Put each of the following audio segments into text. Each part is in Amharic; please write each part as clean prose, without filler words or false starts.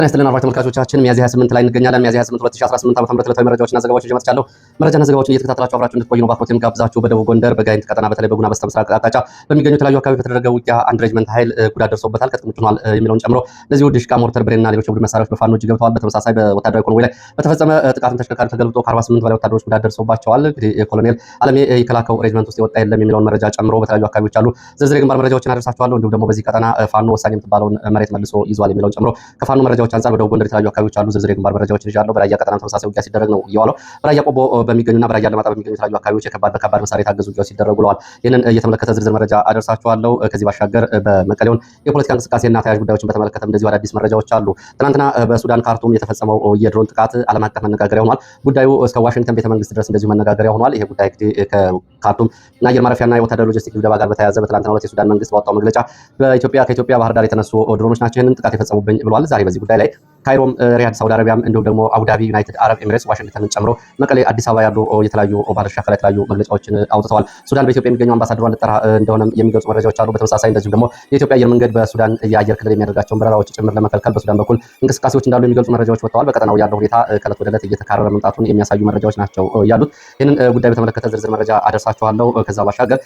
ጤና ይስጥልን አድማጭ ተመልካቾቻችን፣ ሚያዝያ 28 ላይ እንገኛለን። ሚያዝያ 28 2018 ዓ.ም ዕለታዊ መረጃዎችና ዘገባዎችን ይዤ መጥቻለሁ። መረጃና ዘገባዎችን እየተከታተላችሁ አብራችሁ እንድትቆዩ ነው በአክብሮት የምጋብዛችሁ። በደቡብ ጎንደር በጋይንት ቀጠና በተለይ በጉና በስተምስራቅ አቅጣጫ በሚገኙ የተለያዩ አካባቢ በተደረገ ውጊያ አንድ ሬጅመንት ኃይል ጉዳት ደርሶበታል፣ ከጥቅም ውጭ ሆኗል የሚለውን ጨምሮ እንደዚሁ ድሽቃ፣ ሞርተር፣ ብሬንና ሌሎች የቡድን መሳሪያዎች በፋኖ እጅ ገብተዋል። በተመሳሳይ በወታደራዊ ኮንቮይ ላይ በተፈጸመ ጥቃትም ተሽከርካሪ ተገልብጦ ከ48 በላይ ወታደሮች ጉዳት ደርሶባቸዋል። እንግዲህ ኮሎኔል አለሜ የከላከው ሬጅመንት ውስጥ የወጣ የለም የሚለውን መረጃ ጨምሮ በተለያዩ አካባቢዎች አሉ ዝርዝር የግንባር መረጃዎችን አደርሳችኋለሁ። እንዲሁም ደግሞ በዚህ ቀጠና ፋኖ ወሳኝ የምትባለውን መሬት መልሶ ይዟል የሚለውን ጨምሮ ከፋኖ መረጃዎች አንጻር በደቡብ ጎንደር የተለያዩ አካባቢዎች አሉ ዝርዝር የግንባር መረጃዎችን ይዣለሁ። በራያ ቀጠና ተመሳሳይ ውጊያ ሲደረግ ነው እየዋለው። በራያ ቆቦ በሚገኙና በራያ አላማጣ በሚገኙ የተለያዩ አካባቢዎች በከባድ መሳሪያ የታገዙ ውጊያዎች ሲደረጉ ውለዋል። ይህንን እየተመለከተ ዝርዝር መረጃ አደርሳችኋለሁ። ከዚህ ባሻገር በመቀሌውን የፖለቲካ እንቅስቃሴና ተያያዥ ጉዳዮችን በተመለከተ እንደዚሁ አዳዲስ መረጃዎች አሉ። ትናንትና በሱዳን ካርቱም የተፈጸመው የድሮን ጥቃት ዓለም አቀፍ መነጋገሪያ ሆኗል። ጉዳዩ እስከ ዋሽንግተን ቤተመንግስት ድረስ እንደዚሁ መነጋገሪያ ሆኗል። ይሄ ጉዳይ እንግዲህ ከካርቱም እና አየር ማረፊያና የወታደራዊ ሎጂስቲክ ድብደባ ጋር በተያያዘ በትናንትናው ዕለት የሱዳን መንግስት ባወጣው መግለጫ ከኢትዮጵያ ባህር ዳር የተነሱ ድሮኖች ናቸው ይህንን ጥቃት የፈጸሙብኝ ብሏል። ዛሬ በዚህ ጉዳይ ላይ ካይሮም፣ ሪያድ ሳውዲ አረቢያም እንዲሁም ደግሞ አቡዳቢ፣ ዩናይትድ አረብ ኤሚሬትስ፣ ዋሽንግተንን ጨምሮ መቀሌ፣ አዲስ አበባ ያሉ የተለያዩ ባለድርሻ አካላት የተለያዩ መግለጫዎችን አውጥተዋል። ሱዳን በኢትዮጵያ የሚገኘው አምባሳደሯን ልጠራ እንደሆነም የሚገልጹ መረጃዎች አሉ። በተመሳሳይ እንደዚሁም ደግሞ የኢትዮጵያ አየር መንገድ በሱዳን የአየር ክልል የሚያደርጋቸውን በረራዎች ጭምር ለመከልከል በሱዳን በኩል እንቅስቃሴዎች እንዳሉ የሚገልጹ መረጃዎች ወጥተዋል። በቀጠናው ያለው ሁኔታ ከዕለት ወደ ዕለት እየተካረረ መምጣቱን የሚያሳዩ መረጃዎች ናቸው ያሉት። ይህንን ጉዳይ በተመለከተ ዝርዝር መረጃ አደርሳችኋለሁ። ከዛ ባሻገር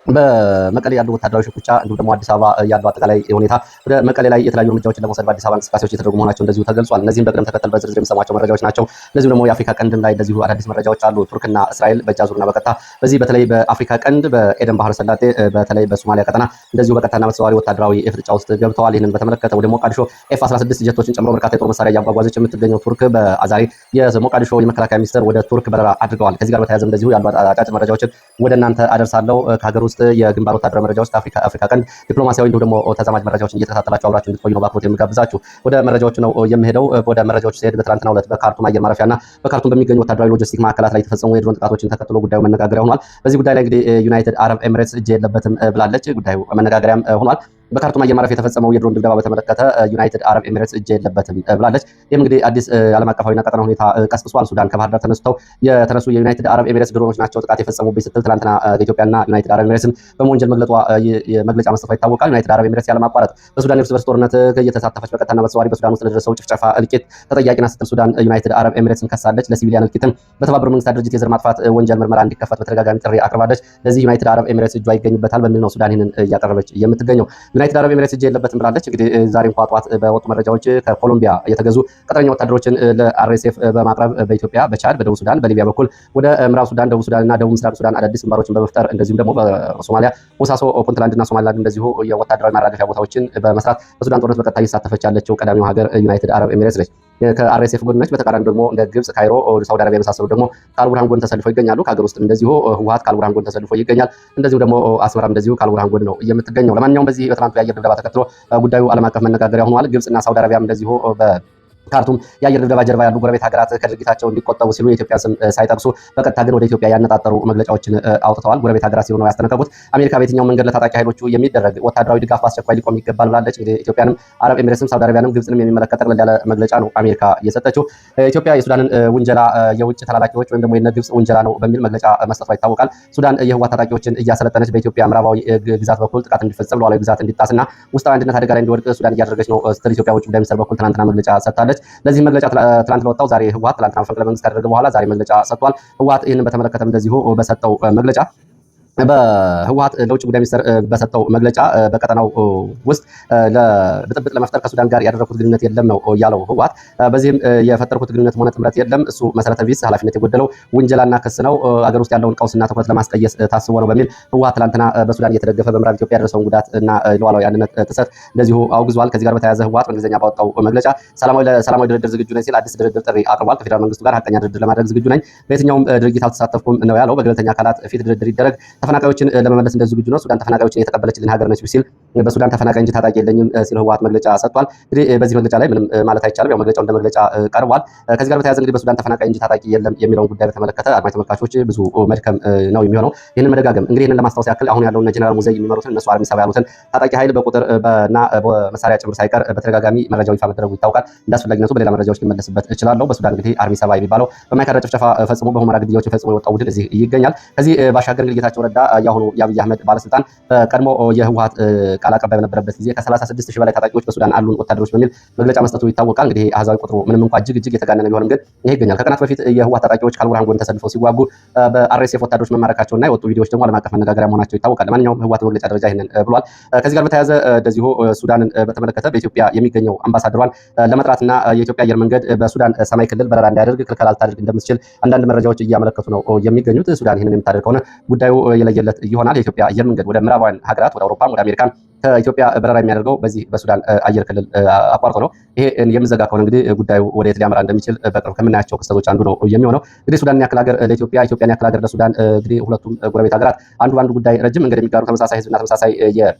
በመቀሌ ያሉ ወታደራዊ ሽኩቻ እንዲሁም ደግሞ አዲስ አበባ ያለው አጠቃላይ ሁኔታ ወደ መቀሌ ላይ የተለያዩ እርምጃዎችን ለመውሰድ በአዲስ አበባ እንቅስቃሴዎች እየተደረጉ መሆናቸው እንደዚሁ ተገልጿል። እነዚህም በቅደም ተከተል በዝርዝር የሚሰሟቸው መረጃዎች ናቸው። እንደዚሁም ደግሞ የአፍሪካ ቀንድም ላይ እንደዚሁ አዳዲስ መረጃዎች አሉ። ቱርክና እስራኤል በእጅ አዙርና በቀጥታ በዚህ በተለይ በአፍሪካ ቀንድ በኤደን ባህረ ሰላጤ በተለይ በሶማሊያ ቀጠና እንደዚሁ በቀጥታና በተዘዋዋሪ ወታደራዊ ፍጥጫ ውስጥ ገብተዋል። ይህንን በተመለከተ ወደ ሞቃዲሾ ኤፍ 16 ጀቶችን ጨምሮ በርካታ የጦር መሳሪያ እያጓጓዘች የምትገኘው ቱርክ በዛሬ የሞቃዲሾ የመከላከያ ሚኒስትር ወደ ቱርክ በረራ አድርገዋል። ከዚህ ጋር በተያያዘ እንደዚሁ ያሉ አጫጭር መረጃዎችን ወደ እናንተ አደርሳለሁ። ከሀገር ውስጥ የግንባር ወታደራዊ መረጃዎች አፍሪካ ቀንድ ዲፕሎማሲያዊ እንዲሁም ደግሞ ተዛማጅ መረጃዎችን እየተከታተላችሁ አብራችሁ እንድትቆዩ ነው በአክብሮት የምጋብዛችሁ። ወደ መረጃዎቹ ነው የምሄደው። ወደ መረጃዎቹ ሲሄድ በትናንትናው ዕለት በካርቱም አየር ማረፊያና በካርቱም በሚገኙ ወታደራዊ ሎጂስቲክ ማዕከላት ላይ የተፈጸሙ የድሮን ጥቃቶችን ተከትሎ ጉዳዩ መነጋገሪያ ሆኗል። በዚህ ጉዳይ ላይ እንግዲህ ዩናይትድ አረብ ኤሚሬትስ እጅ የለበትም ብላለች። ጉዳዩ መነጋገሪያም ሆኗል። በካርቱም አየር ማረፊያ የተፈጸመው የድሮን ድብደባ በተመለከተ ዩናይትድ አረብ ኤሚሬትስ እጅ የለበትም ብላለች። ይህም እንግዲህ አዲስ ዓለም አቀፋዊና ቀጠና ሁኔታ ቀስቅሷል። ሱዳን ከባህር ዳር የተነሱ የዩናይትድ አረብ ኤሚሬትስ ድሮኖች ናቸው ጥቃት የፈጸሙብኝ ስትል ትናንትና ኢትዮጵያና ዩናይትድ አረብ ኤሚሬትስን በመወንጀል መግለጫ መስጠቷ ይታወቃል። ዩናይትድ አረብ ኤሚሬትስ ያለማቋረጥ በሱዳን የእርስ በርስ ጦርነት እየተሳተፈች በቀጥታና በተዘዋዋሪ በሱዳን ውስጥ ለደረሰው ጭፍጨፋ፣ እልቂት ተጠያቂ ናት ስትል ሱዳን ዩናይትድ አረብ ኤሚሬትስን ከሳለች። ለ civilian እልቂትም በተባበሩት መንግስታት ድርጅት የዘር ማጥፋት ወንጀል ምርመራ እንዲከፈት በተደጋጋሚ ጥሪ አቅርባለች። ለዚህ ዩናይትድ አረብ ኤሚሬትስ እጇ ይገኝበታል በሚል ነው ሱዳን ይህንን እያቀረበች የምትገኘው። ዩናይትድ አረብ ኤሚሬትስ እጅ የለበትም ብላለች። እንግዲህ ዛሬ እንኳ ጠዋት በወጡ መረጃዎች ከኮሎምቢያ የተገዙ ቅጥረኛ ወታደሮችን ለአርኤስኤፍ በማቅረብ በኢትዮጵያ፣ በቻድ፣ በደቡብ ሱዳን፣ በሊቢያ በኩል ወደ ምዕራብ ሱዳን፣ ደቡብ ሱዳን እና ደቡብ ምስራቅ ሱዳን አዳዲስ ግንባሮችን በመፍጠር እንደዚሁም ደግሞ በሶማሊያ ቦሳሶ፣ ፑንትላንድ እና ሶማሊላንድ እንደዚሁ የወታደራዊ ማራገፊያ ቦታዎችን በመስራት በሱዳን ጦርነት በቀጥታ እየተሳተፈች ያለችው ቀዳሚው ሀገር ዩናይትድ አረብ ኤሚሬትስ ነች። ከአርኤስኤፍ ጎን ነች። በተቃራኒ ደግሞ እንደ ግብጽ፣ ካይሮ፣ ሳውዲ አረቢያ የመሳሰሉ ደግሞ ከአልቡርሃን ጎን ተሰልፈው ይገኛሉ። ከሀገር ውስጥ እንደዚሁ ህወሓት ከአልቡርሃን ጎን ተሰልፎ ይገኛል። እንደዚሁ ደግሞ አስመራም እንደዚሁ ከአልቡርሃን ጎን ነው የምትገኘው። ለማንኛውም በዚህ በትናንቱ የአየር ድብደባ ተከትሎ ጉዳዩ ዓለም አቀፍ መነጋገሪያ ሆኗል። ግብጽና ሳውዲ አረቢያም እንደዚሁ በካርቱም የአየር ድብደባ ጀርባ ያሉ ጎረቤት ሀገራት ከድርጊታቸው እንዲቆጠቡ ሲሉ የኢትዮጵያ ስም ሳይጠቅሱ በቀጥታ ግን ወደ ኢትዮጵያ ያነጣጠሩ መግለጫዎችን አውጥተዋል። ጎረቤት ሀገራት ሲሉ ነው ያስጠነቀቁት። አሜሪካ በየትኛው መንገድ ለታጣቂ ኃይሎቹ የሚደረግ ወታደራዊ ድጋፍ በአስቸኳይ ሊቆም ይገባል ብላለች። እንግዲህ ኢትዮጵያንም አረብ ኤሚሬትስም ሳውዲ አረቢያንም ግብጽንም የሚመለከት ጠቅለል ያለ መግለጫ ነው አሜሪካ የሰጠችው። ኢትዮጵያ የሱዳንን ውንጀላ የውጭ ተላላኪዎች ወይም ደግሞ የነ ግብጽ ውንጀላ ነው በሚል መግለጫ መስጠቷ ይታወቃል። ሱዳን የህወሓት ታጣቂዎችን እያሰለጠነች በኢትዮጵያ ምዕራባዊ ግዛት በኩል ጥቃት እንዲፈጸም፣ ሉዓላዊ ግዛት እንዲጣስና ውስጣዊ አንድነት አደጋ ላይ እንዲወድቅ ሱዳን እያደረገች ነው ስትል ኢትዮጵያ ውጭ ጉዳይ ሚኒስትር በኩል ትናንትና መግለጫ ሰጥታለች። ለዚህ መግለጫ ትናንት ለወጣው ዛሬ ህወሓት ትናንትና መፈንቅለ መንግስት ካደረገ በኋላ ዛሬ መግለጫ ሰጥቷል። ህወሓት ይህንን በተመለከተም እንደዚሁ በሰጠው መግለጫ በህወሓት ለውጭ ጉዳይ ሚኒስትር በሰጠው መግለጫ በቀጠናው ውስጥ ለብጥብጥ ለመፍጠር ከሱዳን ጋር ያደረኩት ግንኙነት የለም ነው ያለው ህወሓት። በዚህም የፈጠርኩት ግንኙነት ሆነ ጥምረት የለም፣ እሱ መሰረተ ቢስ ኃላፊነት የጎደለው ውንጀላና ክስ ነው፣ አገር ውስጥ ያለውን ቀውስና ትኩረት ለማስቀየስ ታስቦ ነው በሚል ህወሓት ትላንትና በሱዳን እየተደገፈ በምዕራብ ኢትዮጵያ ያደረሰውን ጉዳት እና ሉዓላዊ አንድነት ጥሰት እንደዚሁ አውግዟል። ከዚህ ጋር በተያያዘ ህወሓት በእንግሊዝኛ ባወጣው መግለጫ ለሰላማዊ ድርድር ዝግጁ ነኝ ሲል አዲስ ድርድር ጥሪ አቅርቧል። ከፌዴራል መንግስቱ ጋር ሀቀኛ ድርድር ለማድረግ ዝግጁ ነኝ፣ በየትኛውም ድርጊት አልተሳተፍኩም ነው ያለው። በገለልተኛ አካላት ፊት ድርድር ይደረግ፣ ተፈናቃዮችን ለመመለስ እንደዚሁ ዝግጁ ነው። ሱዳን ተፈናቃዮችን የተቀበለችልን ሀገር ነች ሲል በሱዳን ተፈናቃይ እንጂ ታጣቂ የለኝም ሲል ህወሓት መግለጫ ሰጥቷል። እንግዲህ በዚህ መግለጫ ላይ ምንም ማለት አይቻልም። ያው መግለጫው እንደ መግለጫ ቀርቧል። ከዚህ ጋር በተያያዘ እንግዲህ በሱዳን ተፈናቃይ እንጂ ታጣቂ የለም የሚለውን ጉዳይ በተመለከተ አድማጭ ተመልካቾች ብዙ መድከም ነው የሚሆነው። ይህንን መደጋገም እንግዲህ ይህንን ለማስታወስ ያክል አሁን ያለውን ጀነራል ሙዘይ የሚመሩትን እነሱ army 70 ያሉትን ታጣቂ ኃይል በቁጥር እና በመሳሪያ ጭምር ሳይቀር በተደጋጋሚ መረጃው ይፋ መደረጉ ይታወቃል። እንደ አስፈላጊነቱ በሌላ መረጃዎች ሊመለስበት እችላለሁ። በሱዳን እንግዲህ army 70 የሚባለው በማይካድራ ጭፍጨፋ ፈጽሞ በሁመራ ግድያዎችን ፈጽሞ የወጣው ቡድን እዚህ ይገኛል። ከዚህ ባሻገር እንግዲህ ጌታቸው ረዳ የአሁኑ የአብይ አህመድ ባለስልጣን በቀድሞ የህወሓት ቃል አቀባይ በነበረበት ጊዜ ከ36 ሺህ በላይ ታጣቂዎች በሱዳን አሉን ወታደሮች በሚል መግለጫ መስጠቱ ይታወቃል። እንግዲህ አሃዛዊ ቁጥሩ ምንም እንኳ እጅግ እጅግ የተጋነነ ቢሆንም ግን ይሄ ይገኛል። ከቀናት በፊት የህወሓት ታጣቂዎች ከአልቡርሃን ጎን ተሰልፈው ሲዋጉ በአርኤስኤፍ ወታደሮች መማረካቸውና የወጡ ቪዲዮዎች ደግሞ ዓለም አቀፍ መነጋገሪያ መሆናቸው ይታወቃል። ለማንኛውም ህወሓት መግለጫ ደረጃ ይህንን ብሏል። ከዚህ ጋር በተያያዘ እንደዚሁ ሱዳንን በተመለከተ በኢትዮጵያ የሚገኘው አምባሳደሯን ለመጥራትና የኢትዮጵያ አየር መንገድ በሱዳን ሰማይ ክልል በረራ እንዳያደርግ ክልከላ ልታደርግ እንደምትችል አንዳንድ መረጃዎች እያመለከቱ ነው የሚገኙት። ሱዳን ይህንን የምታደርግ ከሆነ ጉዳዩ የለየለት ይሆናል። የኢትዮጵያ አየር መንገድ ወደ ምዕራባውያን ሀገራት፣ ወደ አውሮፓም ወደ አሜሪካም ከኢትዮጵያ በረራ የሚያደርገው በዚህ በሱዳን አየር ክልል አቋርጦ ነው። ይሄ የሚዘጋ ከሆነ እንግዲህ ጉዳዩ ወደ የት ሊያመራ እንደሚችል በቅርብ ከምናያቸው ክስተቶች አንዱ ነው የሚሆነው። እንግዲህ ሱዳንን ያክል ሀገር ለኢትዮጵያ፣ ኢትዮጵያን ያክል ሀገር ለሱዳን፣ እንግዲህ ሁለቱም ጎረቤት ሀገራት አንዱ በአንዱ ጉዳይ ረጅም መንገድ የሚጋሩ፣ ተመሳሳይ ህዝብና ተመሳሳይ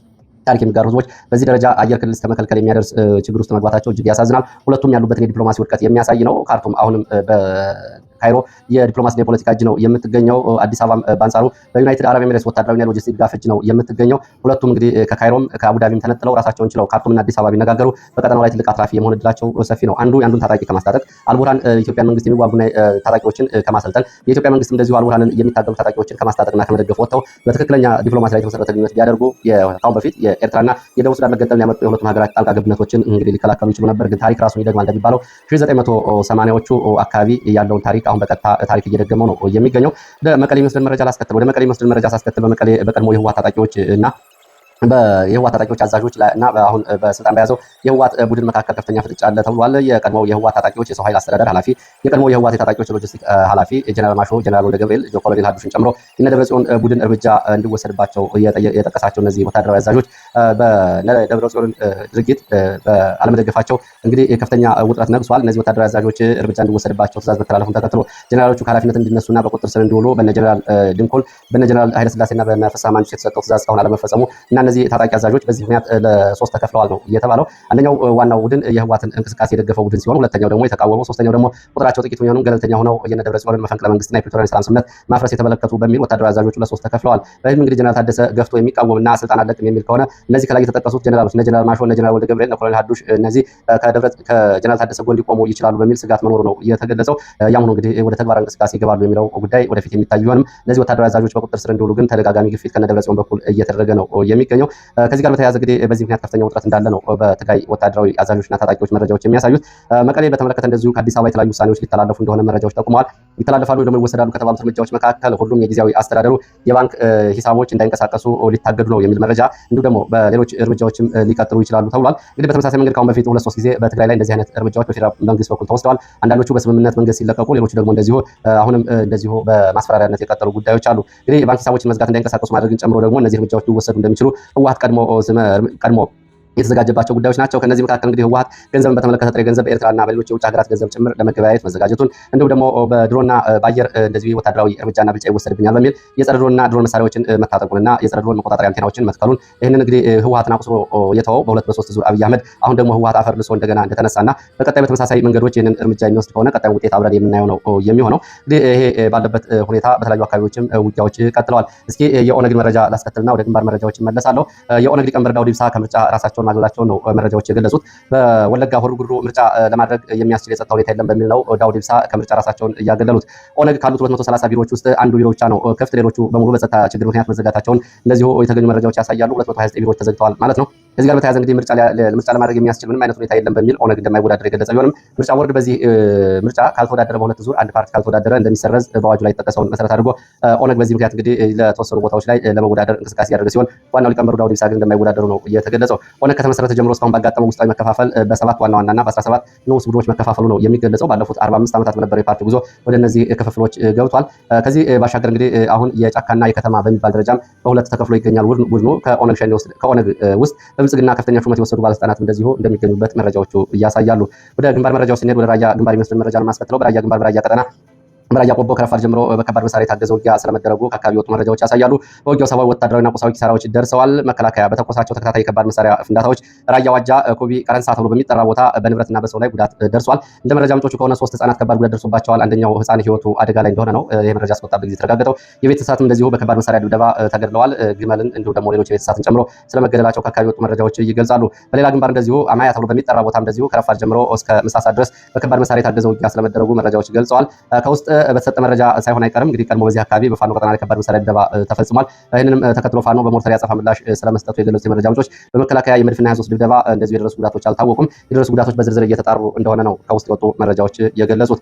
ታሪክ የሚጋሩ ህዝቦች በዚህ ደረጃ አየር ክልል እስከ መከልከል የሚያደርስ ችግር ውስጥ መግባታቸው እጅግ ያሳዝናል። ሁለቱም ያሉበትን የዲፕሎማሲ ውድቀት የሚያሳይ ነው። ካርቱም አሁንም በካይሮ የዲፕሎማሲና የፖለቲካ እጅ ነው የምትገኘው። አዲስ አበባም በአንጻሩ በዩናይትድ አረብ ኤሚሬትስ ወታደራዊና ሎጂስቲክ ድጋፍ እጅ ነው የምትገኘው። ሁለቱም እንግዲህ ከካይሮም ከአቡዳቢም ተነጥለው ራሳቸውን ችለው ካርቱምና አዲስ አበባ ቢነጋገሩ በቀጠናው ላይ ትልቅ አትራፊ የመሆን እድላቸው ሰፊ ነው። አንዱ የአንዱን ታጣቂ ከማስታጠቅ፣ አልቡርሃን ኢትዮጵያን መንግስት የሚዋጉና ታጣቂዎችን ከማሰልጠን፣ የኢትዮጵያ መንግስት እንደዚሁ አልቡርሃንን የሚታገሉ ታጣቂዎችን ከማስታጠቅና ከመደገፍ ወጥተው በትክክለኛ ዲፕሎማሲ ላይ የተመሰረተ ግንኙነት ቢያደርጉ ከአሁን በፊት የኤርትራና የደቡብ ሱዳን መገንጠልን ያመጡ የሁለቱም ሀገራት ጣልቃ ገብነቶችን እንግዲህ ሊከላከሉ ይችሉ ነበር። ግን ታሪክ ራሱን ይደግማል እንደሚባለው 1980ዎቹ አካባቢ ያለውን ታሪክ አሁን በቀጥታ ታሪክ እየደገመው ነው የሚገኘው። ወደ መቀሌ የሚወስደን መረጃ ላስከትል። ወደ መቀሌ የሚወስደን መረጃ ሳስከትል በመቀሌ በቀድሞ የህወሓት ታጣቂዎች እና የህወሓት ታጣቂዎች አዛዦች እና አሁን በስልጣን በያዘው የህወሓት ቡድን መካከል ከፍተኛ ፍጥጫ አለ ተብሏል። የቀድሞው የህወሓት ታጣቂዎች የሰው ኃይል አስተዳደር ኃላፊ፣ የቀድሞው የህወሓት የታጣቂዎች ሎጂስቲክ ኃላፊ ጀነራል ማሾ፣ ጀነራል ወልደ ገብርኤል፣ ኮሎኔል ሀዱሽን ጨምሮ የነ ደብረጽዮን ቡድን እርምጃ እንዲወሰድባቸው የጠቀሳቸው እነዚህ ወታደራዊ አዛዦች በደብረጽዮን ድርጊት በአለመደገፋቸው እንግዲህ ከፍተኛ ውጥረት ነግሷል። እነዚህ ወታደራዊ አዛዦች እርምጃ እንዲወሰድባቸው ትዕዛዝ መተላለፉን ተከትሎ ጀነራሎቹ ከኃላፊነት እንዲነሱና በቁጥጥር ስር እንዲውሉ በነ ጀነራል ድንኮል፣ በነ ጀነራል ኃይለስላሴና በነ ፍስሐ ማንጁስ የተሰጠው ትዕዛዝ እስካሁን አለመፈጸሙ እና እነዚህ ታጣቂ አዛዦች በዚህ ምክንያት ለሶስት ተከፍለዋል ነው እየተባለው። አንደኛው ዋናው ቡድን የህወሓትን እንቅስቃሴ የደገፈው ቡድን ሲሆን፣ ሁለተኛው ደግሞ የተቃወመው፣ ሶስተኛው ደግሞ ቁጥራቸው ጥቂት ቢሆኑም ገለልተኛ ሆነው የነ ደብረጽዮንን መፈንቅለ መንግስትና የፕሪቶሪያን ሰላም ስምምነት ማፍረስ የተመለከቱ በሚል ወታደራዊ አዛዦቹ ለሶስት ተከፍለዋል። በዚህም እንግዲህ ጀነራል ታደሰ ገፍቶ የሚቃወምና ስልጣን አለቅም የሚል ከሆነ እነዚህ ከላይ የተጠቀሱት ጀነራሎች፣ እነ ጀነራል ማሾ፣ እነ ጀነራል ወልደ ገብርኤል፣ እነ ኮሎኔል ሀዱሽ እነዚህ ከጀነራል ታደሰ ጎን ሊቆሙ ይችላሉ በሚል ስጋት መኖሩ ነው የተገለጸው። ያም ሆኖ እንግዲህ ወደ ተግባር እንቅስቃሴ ይገባሉ የሚለው ጉዳይ ወደፊት የሚታይ ቢሆንም እነዚህ ወታደራዊ አዛዦች በቁጥጥር ስር እንዲውሉ ግን ተደጋጋሚ ግፊት ከነ ደብረጽዮን በኩል እየተደረገ ነው የሚገኘው። ከዚህ ጋር በተያያዘ እንግዲህ በዚህ ምክንያት ከፍተኛ ውጥረት እንዳለ ነው በትግራይ ወታደራዊ አዛዦችና ታጣቂዎች መረጃዎች የሚያሳዩት። መቀሌ በተመለከተ እንደዚሁ ከአዲስ አበባ የተለያዩ ውሳኔዎች ሊተላለፉ እንደሆነ መረጃዎች ጠቁመዋል። ይተላለፋሉ ደግሞ ይወሰዳሉ ከተባሉት እርምጃዎች መካከል ሁሉም የጊዜያዊ አስተዳደሩ የባንክ ሂሳቦች እንዳይንቀሳቀሱ ሊታገዱ ነው የሚል መረጃ፣ እንዲሁም ደግሞ በሌሎች እርምጃዎችም ሊቀጥሉ ይችላሉ ተብሏል። እንግዲህ በተመሳሳይ መንገድ ከአሁን በፊት ሁለት ሶስት ጊዜ በትግራይ ላይ እንደዚህ አይነት እርምጃዎች በፌዴራል መንግስት በኩል ተወስደዋል። አንዳንዶቹ በስምምነት መንገድ ሲለቀቁ፣ ሌሎቹ ደግሞ እንደዚሁ አሁንም እንደዚሁ በማስፈራሪያነት የቀጠሉ ጉዳዮች አሉ። እንግዲህ የባንክ ሂሳቦችን መዝጋት፣ እንዳይንቀሳቀሱ ማድረግን ጨምሮ ደግሞ እነዚህ እርምጃዎች ሊወሰዱ እንደሚችሉ ህወሓት ቀድሞ የተዘጋጀባቸው ጉዳዮች ናቸው። ከነዚህ መካከል እንግዲህ ህወሓት ገንዘብን በተመለከተ ጥሬ ገንዘብ በኤርትራና በሌሎች የውጭ ሀገራት ገንዘብ ጭምር ለመገበያየት መዘጋጀቱን፣ እንዲሁም ደግሞ በድሮንና በአየር እንደዚሁ ወታደራዊ እርምጃና ብልጫ ይወሰድብኛል በሚል የጸረ ድሮንና ድሮን መሳሪያዎችን መታጠቁንና የጸረ ድሮን መቆጣጠሪያ አንቴናዎችን መትከሉን፣ ይህንን እንግዲህ ህወሓትን አቁስሎ የተወው በሁለት በሶስት ዙር አብይ አህመድ አሁን ደግሞ ህወሓት አፈር ልሶ እንደገና እንደተነሳና በቀጣይ በተመሳሳይ መንገዶች ይህንን እርምጃ የሚወስድ ከሆነ ቀጣዩ ውጤት አብረን የምናየው ነው የሚሆነው። እንግዲህ ይሄ ባለበት ሁኔታ በተለያዩ አካባቢዎችም ውጊያዎች ቀጥለዋል። እስኪ የኦነግን መረጃ ላስከትልና ወደ ግንባር መረጃዎች እመለሳለሁ። የኦነግ ሊቀመንበር ዳውድ ኢብሳ ከምርጫ ራሳቸውን ማግለላቸውን ነው መረጃዎች የገለጹት። በወለጋ ሆሮ ጉዱሩ ምርጫ ለማድረግ የሚያስችል የጸጥታ ሁኔታ የለም በሚል ነው ዳውድ ኢብሳ ከምርጫ ራሳቸውን እያገለሉት። ኦነግ ካሉት 230 ቢሮዎች ውስጥ አንዱ ቢሮ ብቻ ነው ክፍት፣ ሌሎቹ በሙሉ በጸጥታ ችግር ምክንያት መዘጋታቸውን እንደዚሁ የተገኙ መረጃዎች ያሳያሉ። 229 ቢሮዎች ተዘግተዋል ማለት ነው። ከዚህ ጋር በተያያዘ እንግዲህ ምርጫ ለማድረግ የሚያስችል ምንም አይነት ሁኔታ የለም በሚል ኦነግ እንደማይወዳደር የገለጸ ቢሆንም ምርጫ ቦርድ በዚህ ምርጫ ካልተወዳደረ፣ በሁለት ዙር አንድ ፓርቲ ካልተወዳደረ እንደሚሰረዝ በአዋጁ ላይ የተጠቀሰውን መሰረት አድርጎ ኦነግ በዚህ ምክንያት እንግዲህ ለተወሰኑ ቦታዎች ላይ ለመወዳደር እንቅስቃሴ ያደረገ ሲሆን ዋናው ሊቀመንበሩ ዳውድ ኢብሳ ግን እንደማይወዳደሩ ነው የተገለጸው። ኦነግ ከተመሰረተ ጀምሮ እስካሁን ባጋጠመው ውስጣዊ መከፋፈል በሰባት ዋና ዋናና በ17 ንዑስ ቡድኖች መከፋፈሉ ነው የሚገለጸው። ባለፉት 45 ዓመታት በነበረው የፓርቲ ጉዞ ወደ እነዚህ ክፍፍሎች ገብቷል። ከዚህ ባሻገር እንግዲህ አሁን የጫካና የከተማ በሚባል ደረጃም በሁለት ተከፍሎ ይገኛል ቡድኑ። ከኦነግ ሸኔ ውስጥ፣ ከኦነግ ውስጥ በብልጽግና ከፍተኛ ሹመት የወሰዱ ባለስልጣናት እንደዚሁ እንደሚገኙበት መረጃዎቹ ያሳያሉ። ወደ ግንባር መረጃው ስንሄድ ወደ ራያ ግንባር የሚወስድን መረጃ ነው የማስከትለው። በራያ ግንባር በራያ ቀጠና በራያ ቆቦ ከረፋድ ጀምሮ በከባድ መሳሪያ የታገዘ ውጊያ ስለመደረጉ ከአካባቢ የወጡ መረጃዎች ያሳያሉ። በውጊያው ሰብአዊ፣ ወታደራዊና ቁሳዊ ኪሳራዎች ደርሰዋል። መከላከያ በተኮሳቸው ተከታታይ የከባድ መሳሪያ ፍንዳታዎች ራያ ዋጃ ኮቢ ቀረንሳ ተብሎ በሚጠራ ቦታ በንብረትና በሰው ላይ ጉዳት ደርሷል። እንደ መረጃ ምንጮቹ ከሆነ ሶስት ህጻናት ከባድ ጉዳት ደርሶባቸዋል። አንደኛው ህፃን ህይወቱ አደጋ ላይ እንደሆነ ነው ይህ መረጃ እስከወጣበት ጊዜ የተረጋገጠው። የቤት እንስሳትም እንደዚሁ በከባድ መሳሪያ ድብደባ ተገድለዋል። ግመልን እንዲሁም ደግሞ ሌሎች የቤት እንስሳትን ጨምሮ ስለመገደላቸው ከአካባቢ የወጡ መረጃዎች ይገልጻሉ። በሌላ ግንባር እንደዚሁ አማያ ተብሎ በሚጠራ ቦታ እንደዚሁ ከረፋድ ጀምሮ እስከ ምሳ ሰዓት ድረስ በከባድ መሳሪያ የታገዘ ውጊያ ስለመደረጉ መረጃዎች ገልጸዋል። ከውስጥ በተሰጠ መረጃ ሳይሆን አይቀርም እንግዲህ ቀድሞ በዚህ አካባቢ በፋኖ ቀጠና ላይ ከባድ መሳሪያ ድብደባ ተፈጽሟል። ይህንንም ተከትሎ ፋኖ በሞርተር ያጸፋ ምላሽ ስለመስጠቱ የገለጹት የመረጃ ምንጮች በመከላከያ የመድፍና 23 ድብደባ እንደዚሁ የደረሱ ጉዳቶች አልታወቁም። የደረሱ ጉዳቶች በዝርዝር እየተጣሩ እንደሆነ ነው ከውስጥ የወጡ መረጃዎች የገለጹት።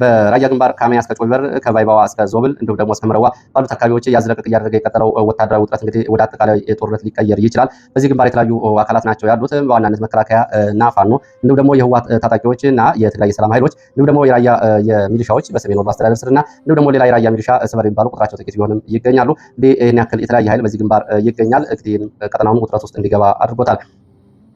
በራያ ግንባር ካሚያ እስከ ጮቢበር፣ ከባይባዋ እስከ ዞብል እንዲሁም ደግሞ እስከ መረዋ ባሉት አካባቢዎች ያዝለቀቅ እያደረገ የቀጠለው ወታደራዊ ውጥረት እንግዲህ ወደ አጠቃላይ ጦርነት ሊቀየር ይችላል። በዚህ ግንባር የተለያዩ አካላት ናቸው ያሉት። በዋናነት መከላከያ እና ፋኖ እንዲሁም ደግሞ የህወሓት ታጣቂዎች እና የትግራይ የሰላም ኃይሎች እንዲሁም ደግሞ የራያ የሚሊሻዎች በሰሜን ወሎ አስተዳደር ስርና እንዲሁም ደግሞ ሌላ የራያ ሚሊሻ ስበር የሚባሉ ቁጥራቸው ጥቂት ቢሆንም ይገኛሉ። እንግዲህ ይህን ያክል የተለያየ ኃይል በዚህ ግንባር ይገኛል። እንግዲህ ቀጠናውን ውጥረት ውስጥ እንዲገባ አድርጎታል።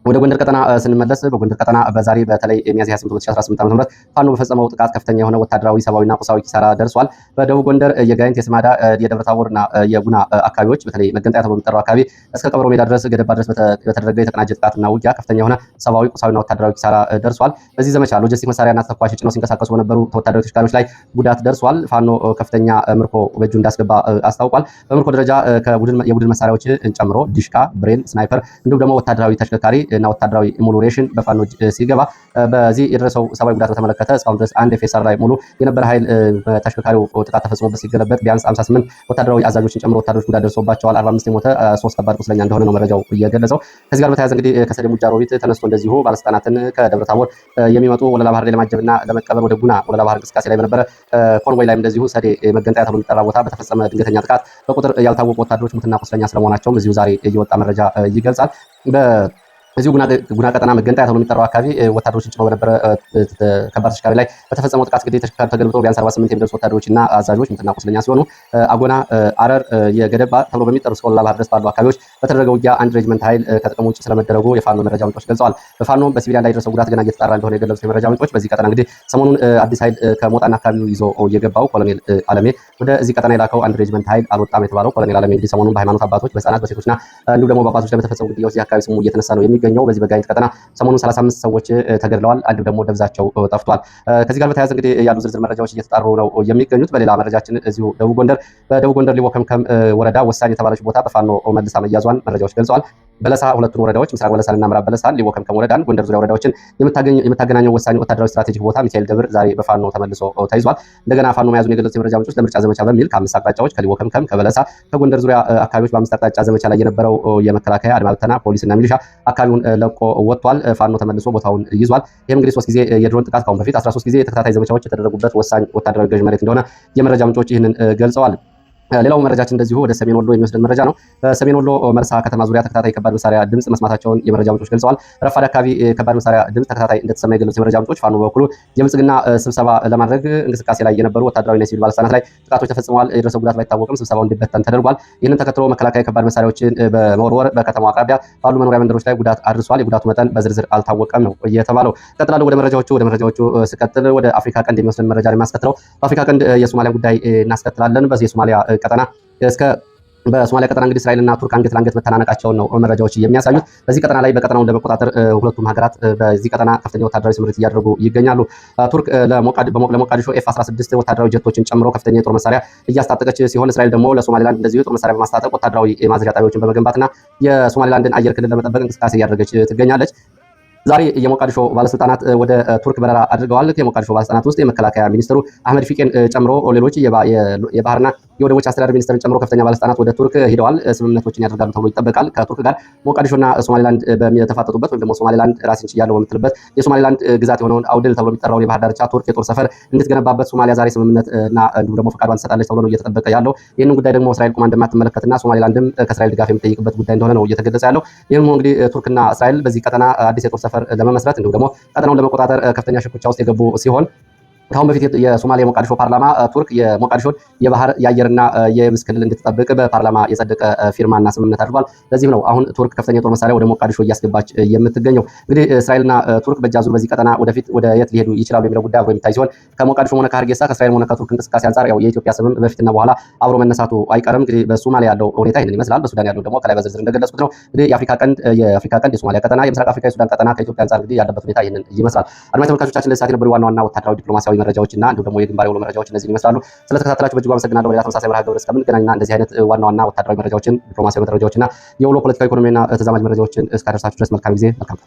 ወደ ጎንደር ቀጠና ስንመለስ በጎንደር ቀጠና በዛሬ በተለይ ሚያዝያ 28 2018 ዓ.ም ፋኖ በፈጸመው ጥቃት ከፍተኛ የሆነ ወታደራዊ፣ ሰብአዊና ቁሳዊ ኪሳራ ደርሷል። በደቡብ ጎንደር የጋይንት፣ የስማዳ፣ የደብረ ታቦርና የጉና አካባቢዎች በተለይ መገንጠያ ተብሎ የሚጠራው አካባቢ እስከ ቀበሮ ሜዳ ድረስ ገደባ ድረስ በተደረገ የተቀናጀ ጥቃትና ውጊያ ከፍተኛ የሆነ ሰብአዊ፣ ቁሳዊና ወታደራዊ ኪሳራ ደርሷል። በዚህ ዘመቻ ሎጂስቲክ መሳሪያና ተተኳሽ ጭነው ሲንቀሳቀሱ በነበሩ ወታደራዊ ተሽከርካሪዎች ላይ ጉዳት ደርሷል። ፋኖ ከፍተኛ ምርኮ በእጁ እንዳስገባ አስታውቋል። በምርኮ ደረጃ የቡድን መሳሪያዎች ጨምሮ ዲሽቃ፣ ብሬን፣ ስናይፐር እንዲሁም ደግሞ ወታደራዊ ተሽከርካሪ እና ወታደራዊ ሙሉ ሬሽን በፋኖ ሲገባ በዚህ የደረሰው ሰብአዊ ጉዳት በተመለከተ እስካሁን ድረስ አንድ FSR ላይ ሙሉ የነበረ ኃይል በተሽከርካሪው ጥቃት ተፈጽሞበት ሲገለበጥ ቢያንስ 58 ወታደራዊ አዛዦችን ጨምሮ ወታደሮች ጉዳት ደርሶባቸዋል። 45 የሞተ፣ 3 ከባድ ቁስለኛ እንደሆነ ነው መረጃው እየገለጸው። ከዚህ ጋር በተያያዘ እንግዲህ ከሰዴ ሙጃ ሮቢት ተነስቶ እንደዚሁ ባለስልጣናትን ከደብረ ታቦር የሚመጡ ወለላ ባህር ላይ ለማጀብና ለመቀበል ወደ ጉና ወለላ ባህር እንቅስቃሴ ላይ በነበረ convoy ላይም እንደዚሁ ሰዴ መገንጠያ ተብሎ የሚጠራ ቦታ በተፈጸመ ድንገተኛ ጥቃት በቁጥር ያልታወቁ ወታደሮች ሙትና ቁስለኛ ስለመሆናቸውም እዚሁ ዛሬ እየወጣ መረጃ ይገልጻል። እዚሁ ጉና ቀጠና መገንጠያ ተብሎ የሚጠራው አካባቢ ወታደሮችን ጭኖ በነበረ ከባድ ተሽከርካሪ ላይ በተፈጸመው ጥቃት እንግዲህ ተሽከርካሪ ተገልብጦ ቢያንስ 48 የሚደርሱ ወታደሮች እና አዛዦች ሙትና ቁስለኛ ሲሆኑ አጎና፣ አረር፣ የገደባ ተብሎ በሚጠሩ እስከ ወለላ ባህር ድረስ ባሉ አካባቢዎች በተደረገው ውጊያ አንድ ሬጅመንት ኃይል ከጥቅም ውጭ ስለመደረጉ የፋኖ መረጃ ምንጮች ገልጸዋል። በፋኖ በ civilian ላይ የደረሰው ጉዳት ገና እየተጣራ እንደሆነ የገለጹት የመረጃ ምንጮች በዚህ ቀጠና እንግዲህ ሰሞኑን አዲስ ኃይል ከሞጣና አካባቢው ይዞ የገባው ኮሎኔል አለሜ ወደ እዚህ ቀጠና የላከው አንድ ሬጅመንት ኃይል አልወጣም የተባለው ኮሎኔል አለሜ እንግዲህ ሰሞኑን በሃይማኖት አባቶች፣ በህጻናት፣ በሴቶችና እንዲሁም ደግሞ በአባቶች ላይ በተፈጸሙ ግድያዎች እዚህ አካባቢ ስሙ እየተነሳ ነው የሚገኘው። በዚህ በጋይንት ቀጠና ሰሞኑን 35 ሰዎች ተገድለዋል። አንዱ ደግሞ ደብዛቸው ጠፍቷል። ከዚህ ጋር በተያያዘ እንግዲህ ያሉ ዝርዝር መረጃዎች እየተጣሩ ነው የሚገኙት። በሌላ መረጃችን እዚሁ ደቡብ ጎንደር በደቡብ ጎንደር ሊቦ ከምከም ወረዳ ወሳኝ የተባለች ቦታ በፋኖ መልሳ መያዟን መረጃዎች ገልጸዋል። በለሳ ሁለቱን ወረዳዎች ምስራቅ በለሳንና ምዕራብ በለሳን፣ ሊቦ ከምከም ወረዳን፣ ጎንደር ዙሪያ ወረዳዎችን የምታገናኘው ወሳኝ ወታደራዊ strategic ቦታ ሚካኤል ደብር ዛሬ በፋኖ ተመልሶ ተይዟል። እንደገና ፋኖ መያዙን የገለጹት የመረጃ ምንጮች ለምርጫ ዘመቻ በሚል ከአምስት አቅጣጫዎች ከሊቦ ከምከም፣ ከበለሳ፣ ከጎንደር ዙሪያ አካባቢዎች በአምስት አቅጣጫ ዘመቻ ላይ የነበረው የመከላከያ አድማ ብተና፣ ፖሊስና ሚሊሻ አካባቢውን ለቆ ወጥቷል። ፋኖ ተመልሶ ቦታውን ይዟል። ይህም እንግዲህ 3 ጊዜ የድሮን ጥቃት ካሁን በፊት 13 ጊዜ የተከታታይ ዘመቻዎች የተደረጉበት ወሳኝ ወታደራዊ ገዥ መሬት እንደሆነ የመረጃ ምንጮች ይህንን ገልጸዋል። ሌላው መረጃችን እንደዚሁ ወደ ሰሜን ወሎ የሚወስደን መረጃ ነው። በሰሜን ወሎ መርሳ ከተማ ዙሪያ ተከታታይ ከባድ መሳሪያ ድምጽ መስማታቸውን የመረጃ ምንጮች ገልጸዋል። ረፋድ አካባቢ ከባድ መሳሪያ ድምጽ ተከታታይ እንደተሰማ የገለጹት የመረጃ ምንጮች ፋኖ በበኩሉ የብልጽግና ስብሰባ ለማድረግ እንቅስቃሴ ላይ የነበሩ ወታደራዊና የሲቪል ባለስልጣናት ላይ ጥቃቶች ተፈጽመዋል። የደረሰው ጉዳት ባይታወቅም ስብሰባው እንዲበተን ተደርጓል። ይህንን ተከትሎ መከላከያ ከባድ መሳሪያዎችን በመወርወር በከተማው አቅራቢያ ባሉ መኖሪያ መንደሮች ላይ ጉዳት አድርሷል። የጉዳቱ መጠን በዝርዝር አልታወቀም ነው የተባለው። ቀጥላለሁ ወደ መረጃዎቹ ስቀጥል ወደ አፍሪካ ቀንድ የሚወስደን መረጃ ነው የማስከትለው። በአፍሪካ ቀንድ የሶማሊያን ጉዳይ እናስከትላለን። በዚህ የሶማሊያ ቀጠና እስከ በሶማሊያ ቀጠና እንግዲህ እስራኤልና ቱርክ አንገት ለአንገት መተናነቃቸውን ነው መረጃዎች የሚያሳዩት። በዚህ ቀጠና ላይ በቀጠናውን ለመቆጣጠር ሁለቱም ሀገራት በዚህ ቀጠና ከፍተኛ ወታደራዊ ስምሪት እያደረጉ ይገኛሉ። ቱርክ ለሞቃዲሾ F 16 ወታደራዊ ጀቶችን ጨምሮ ከፍተኛ የጦር መሳሪያ እያስታጠቀች ሲሆን እስራኤል ደግሞ ለሶማሊላንድ እንደዚሁ የጦር መሳሪያ በማስታጠቅ ወታደራዊ ማዘዣ ጣቢያዎችን በመገንባትና የሶማሊላንድን አየር ክልል ለመጠበቅ እንቅስቃሴ እያደረገች ትገኛለች። ዛሬ የሞቃዲሾ ባለስልጣናት ወደ ቱርክ በረራ አድርገዋል። የሞቃዲሾ ባለስልጣናት ውስጥ የመከላከያ ሚኒስትሩ አህመድ ፊቄን ጨምሮ ሌሎች የባህርና የወደቦች አስተዳደር ሚኒስትርን ጨምሮ ከፍተኛ ባለስልጣናት ወደ ቱርክ ሂደዋል። ስምምነቶችን ያደርጋሉ ተብሎ ይጠበቃል። ከቱርክ ጋር ሞቃዲሾና ሶማሊላንድ በሚተፋጠጡበት ወይም ደግሞ ሶማሊላንድ ራሴን ችያለሁ በምትልበት የሶማሊላንድ ግዛት የሆነውን አውድል ተብሎ የሚጠራውን የባህር ዳርቻ ቱርክ የጦር ሰፈር እንድትገነባበት ሶማሊያ ዛሬ ስምምነት እና እንዲሁም ደግሞ ፈቃዷን ትሰጣለች ተብሎ ነው እየተጠበቀ ያለው። ይህንን ጉዳይ ደግሞ እስራኤል ቁማ እንደማትመለከትና ሶማሊላንድም ከእስራኤል ድጋፍ የምጠይቅበት ጉዳይ እንደሆነ ነው እየተገለጸ ያለው። ይህም እንግዲህ ቱርክና እስራኤል በዚህ ቀጠና አዲስ የጦር ሰፈር ለመመስረት እንዲሁም ደግሞ ቀጠናውን ለመቆጣጠር ከፍተኛ ሽኩቻ ውስጥ የገቡ ሲሆን ከአሁን በፊት የሶማሊያ ሞቃዲሾ ፓርላማ ቱርክ የሞቃዲሾን የባህር የአየርና የየብስ ክልል እንድትጠብቅ በፓርላማ የጸደቀ ፊርማና ስምምነት አድርጓል። ለዚህም ነው አሁን ቱርክ ከፍተኛ የጦር መሳሪያ ወደ ሞቃዲሾ እያስገባች የምትገኘው። እንግዲህ እስራኤልና ቱርክ በእጅ አዙር በዚህ ቀጠና ወደፊት ወደ የት ሊሄዱ ይችላሉ የሚለው ጉዳይ አብሮ የሚታይ ሲሆን ከሞቃዲሾም ሆነ ከሀርጌሳ፣ ከእስራኤል ሆነ ከቱርክ እንቅስቃሴ አንጻር ያው የኢትዮጵያ ስምም በፊትና በኋላ አብሮ መነሳቱ አይቀርም። እንግዲህ በሶማሊያ ያለው ሁኔታ ይህንን ይመስላል። በሱዳን ያለው ደግሞ ከላይ በዝርዝር እንደገለጽኩት ነው። እንግዲህ የአፍሪካ ቀንድ የሶማሊያ ቀጠና፣ የምስራቅ አፍሪካ የሱዳን ቀጠና ከኢትዮጵያ አንጻር እንግዲህ ያለበት ሁኔታ ይህንን ይመስላል። አድማጭ ተመልካቾቻችን ለሰዓት የነበሩ ዋና ዋና ወታደራዊ ዲፕሎማሲያዊ መረጃዎች እና እንዲሁም ደግሞ የግንባር የውሎ መረጃዎች እነዚህን ይመስላሉ። ስለተከታተላችሁ በእጅጉ አመሰግናለሁ። በሌላ ተመሳሳይ መርሃ ግብር እስከምንገናኝና እንደዚህ አይነት ዋና ዋና ወታደራዊ መረጃዎችን፣ ዲፕሎማሲያዊ መረጃዎችና የውሎ ፖለቲካዊ፣ ኢኮኖሚና ተዛማጅ መረጃዎችን እስካደርሳችሁ ድረስ መልካም ጊዜ፣ መልካም።